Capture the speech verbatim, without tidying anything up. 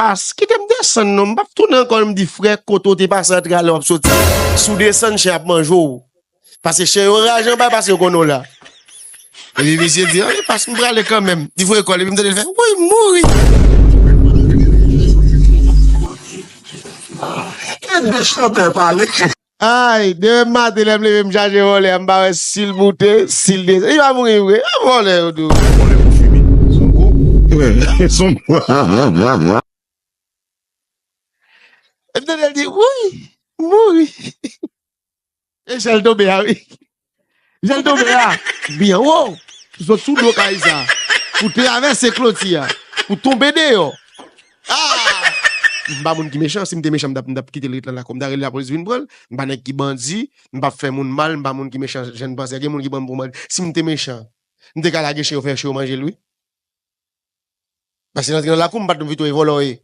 pas, kite m desann non, m p ap tounen ankò. M di, frè, kote w te pase antre a lè w ap soti. Si w desann, chen ap manje w. Paske chen yo raje anba, paske yo konnen w la. Epi misye di, "Ann, pas, m prale kanmenm." Li voye kò l, epi m tande l fè, "Woy, m mouri." E de chantè pale. Ay, demen maten, lè m leve, m chache vòlè a, m pa wè si l moute, si l desann. Li pa mouri vre. A vòlè yo tou. Vòlè pou fime. Son gwo. Son gwo. Epi tande l di, "Woy, m mouri." E jan l tonbe a, wi. Jan l tonbe a. Byen wo. Sot sou do kay sa. Pou travèse kloti a. Pou tonbe deyò. Ah! M pa moun ki mechan. Si m te mechan, m t ap, m t ap kite l ret lan lakò. M ta rele lapolis vin pran l. M pa nèg ki bandi. M p ap fè moun mal. M pa moun ki mechan. Jan n panse. Gen moun ki pran m pou bandi. Si m te mechan, m te ka lage chen yo fè chen yo manje l, wi. Paske l antre nan lakou m, m pa t vin twouve vòlò ye.